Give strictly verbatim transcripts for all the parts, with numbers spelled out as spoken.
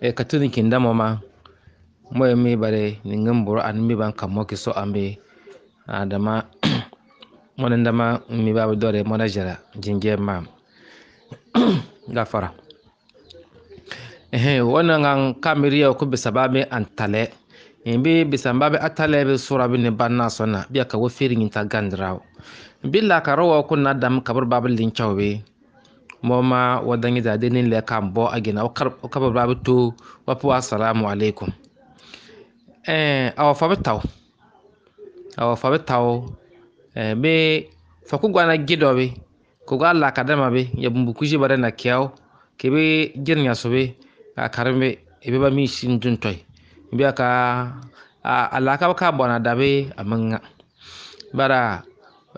E, ka tuni kinda mo ma. Mo e mi bare ni ngem boro ani mi ban ka mo ki so ambe. Adama. Mo ne ndama mi ba dore mo na jara. Jinje ma. Gafara. Ehe, wona ngan kamiri ya ku bisamba be an tale. Imbi bisamba be a tale be sura bi ni banna sona. Bia ka wo firi nginta gandrao. Bi la ka ro wo ku na dam kabur babu linchaw be. Mo ma wa dangi za de nin le kan bo a gina, wa kar-, wa kabur babu tu, wa pu assalamu alaikum. Eh, awa fa bi taw. Awa fa bi taw. Eh, be, fa ku gwana gido be. Ku gwa la ka dama be, ya bumbu kuji bare na kiaw. Ke be jir nya so be, a karim be, e be ba mi sin dun toy. Be ka, a, a la ka ba ka bona da be, a manga. Bara,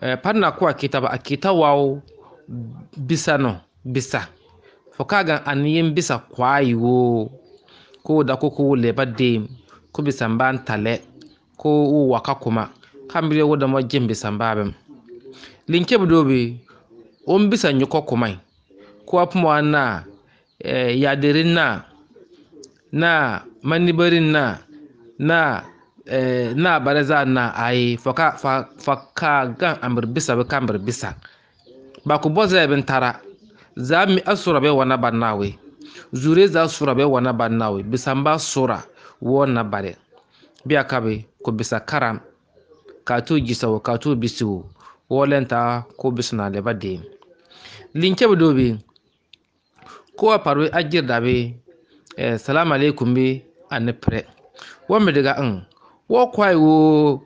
eh, panna ku a kita ba, a kita wau, bisa no, bisa. Fo ka gan ani yim bisa kwai wo. Ko da ko ko le ba dem, ko bisamba an tale, ko wo waka kuma. Kambiri wo da mo jim bisamba bem. Linke bu do bi, o bisa nyuko kumai. Ko apmo ana, eh, yadirin na, na manibarin na, na, eh, na bareza na ai, fo ka, fa, fa ka gan amir bisa, be ka amir bisa. Ba ku bo zai bin tara. Za mi asura be wana banna we. Zure za sura be wana banna we. Bisamba sura wana bare. Bia ka be ku bisa karam. Ka tu jisa wo, ka tu bisi wo. Wo lenta ku bisuna le ba de. Linke bu do bi. Ko a parwe a jirda be, eh, salam alaikum be, ani pre. Wa mi diga n. Wa kwai wo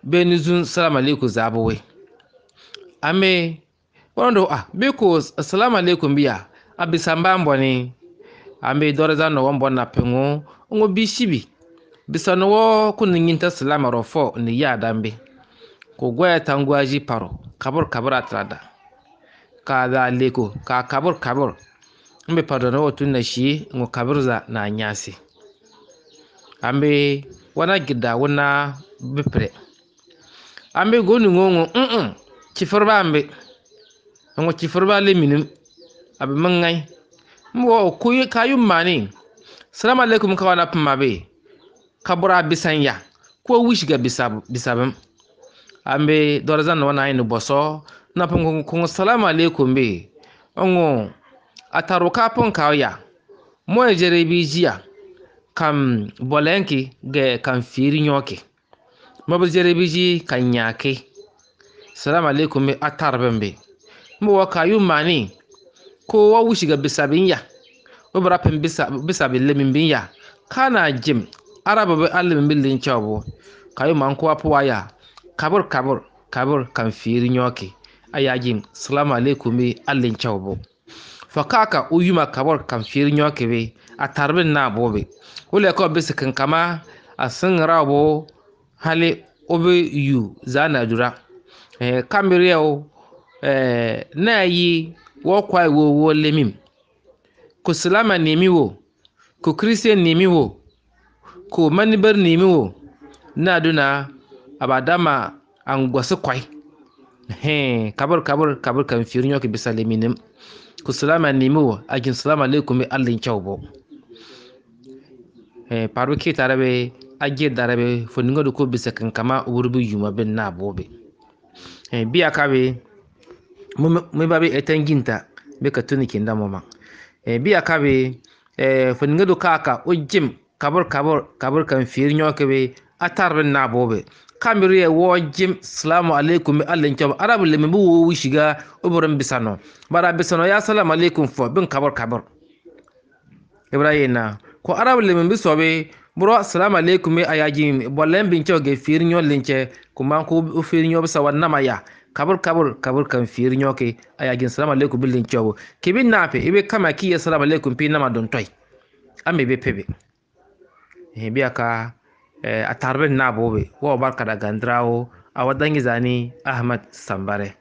be ni zun salam alaikum za bo we. Ame, wono do, ah, be ko s-, salam alaikum be ya. A bisamba mboni. Ame dore za no wa mbona pengo, ngo bisi bi. Bisa no wo ku ni nginta salam ro fo ni ya dambe. Ko gwa ya tangwa ji paro, kabur kabur atrada. Ka da leko, ka kabur kabur. Mbe pardon wo tun na shi, ngo kabur za na nyasi. Ambe wana gida wana bipre. Ambe gonu ngo ngo, mm, mm. Chifurba ambe. Ngo chifurba le minim. Abi mangai. Mbo kuyi kayu mani. Salam alaikum ka wana pma be. Kabura bisan ya. Ko wisiga bisa, bisa bem. Ambe dora zan wana inu boso. Na pun kung, kung salam alaikum be. Ngo. Ataru ka pun ka ya. Mo e jere bi ji ya. Kam bolenki ge kam firi nyoki. Mo bi jere bi ji ka nyaki. Salam alaikum be atar bem be. Mo wa kayu mani. Ko wa wisiga bisa bin ya. Wo bara pen bisa, bisa bi lemin bin ya. Kana jim. Araba be a lemin bin lin chaw bo. Kayu man ko wa puwa ya. Kabur, kabur, kabur kan firi nyoki. Aya jim. Salam alaikum be a lin chaw bo. Fo kaka u yuma kabur kan firi nyoki be. Atar bin na bo be. Wule ko bisi kan kama a singra bo. Hali obi yu zana dura. Eh, kambiri ya o, eh, na yi wo kwai wo wo lemim. Ku silama nimi wo, ku Christian nimi wo, ku manibar nimi wo, na duna abadama angwasi kwai. He, kabur, kabur, kabur kan firi nyoki bisa leminim. Ku silama nimi wo, agin salam alaikum be a lin chaw bo. Eh, paru ki tarabe, aje darabe, fo ningo du ko bisa kan kama urubu yuma be na bo be. Eh, bia ka be, mu, mu ba be etanginta, be ka tuni kinda mo ma. Eh, bia ka be, eh, fo ningo du kaka, o jim, kabur, kabur, kabur kan firi nyoki be, atar be na bo be. Kambiri ya wo jim, salam alaikum be a lin chaw bo. Araba lemin bu wo wisiga, o boron bisano. Bara bisano ya salam alaikum fo, bin kabur, kabur. Ibrahim na. Ko araba lemin biso be, bro, salam alaikum be aya jim, bolen bin chaw ge firi nyo lin che, kuma ko firi nyo bisa wa nama ya. Kabur, kabur, kabur kan firi nyoki, aya jim salam alaikum be lin chaw bo. Ki bin na pe, ibe kama ki ya salam alaikum pi nama don toy. Ame be pe be. Eh, bia ka, eh, atar bin na bo be. Wo barka da gandrao, awa dangi zani, Ahmad Sambare.